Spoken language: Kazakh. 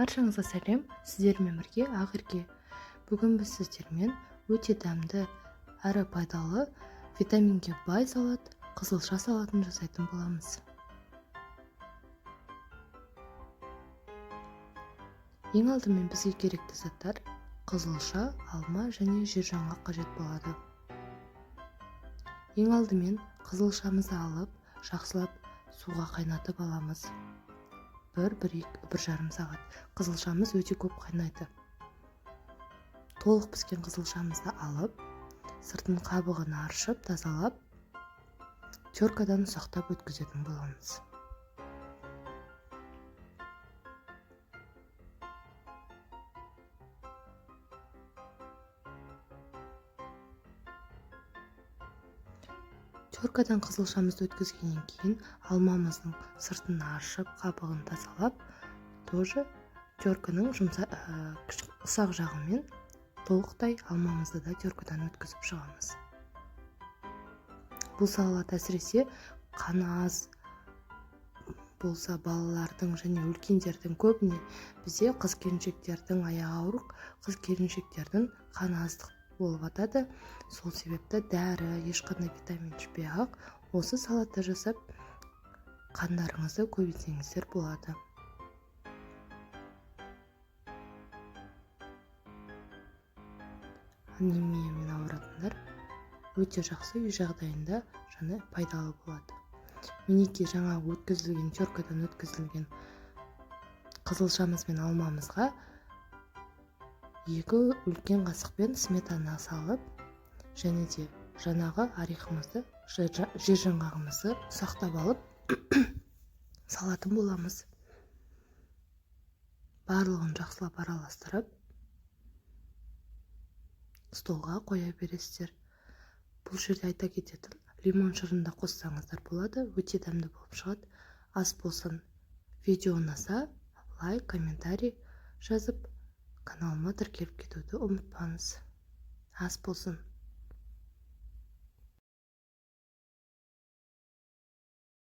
Баршаңызға сәлем, сіздермен бірге Ақерке. Бүгін біз сіздермен өте дәмді әрі пайдалы, витаминге бай салат, қызылша салатын жасайтын боламыз. Ең алдымен бізге керекті заттар қызылша, алма және жер жаңғақ қажет болады. Ең алдымен қызылшамызды алып, жақсылап суға қайнатып аламыз. 1,5 сағат. Қызылшамыз өте көп қайнайды. Толық піскен қызылшамызды алып, сыртын қабығын аршып, тазалап, теркадан ұсақтап өткізетін боламыз. Теркадан қызылшамызды өткізгеннен кейін алмамыздың сыртын аршып, қабығын тазалап, тоже терканың ұсақ жағымен толықтай алмамызды да теркадан өткізіп шығамыз. Бұл салат әсіресе қаны аз болса балалардың және үлкендердің, көбіне бізде қыз келіншектердің аяғы ауыр, қыз келіншектердің қаны аздық болып атады. Сол себепті дәрі, ешқандай витамин ішпей ақ осы салатты жасап қандарыңызды көбейтсеңіздер болады. Анемиямен ауыратындар өте жақсы үй жағдайында және пайдалы болады. Мінекей, жаңа өткізілген, теркадан өткізілген қызылшамыз бен алмамызға 2 үлкен қасықпен сметана салып, және де жаңағы орехымызды, жер жаңғағымызды ұсақтап алып салатын боламыз. Барлығын жақсылап араластырып, столға қоя бересіздер. Бұл жерде айта кететін, лимон шырын да қоссаңыздар болады, өте дәмді болып шығады. Ас болсын. Видео ұнаса, лайк, комментарий жазып, каналыма тіркеліп кетуді ұмытпаңыз. Ас болсын.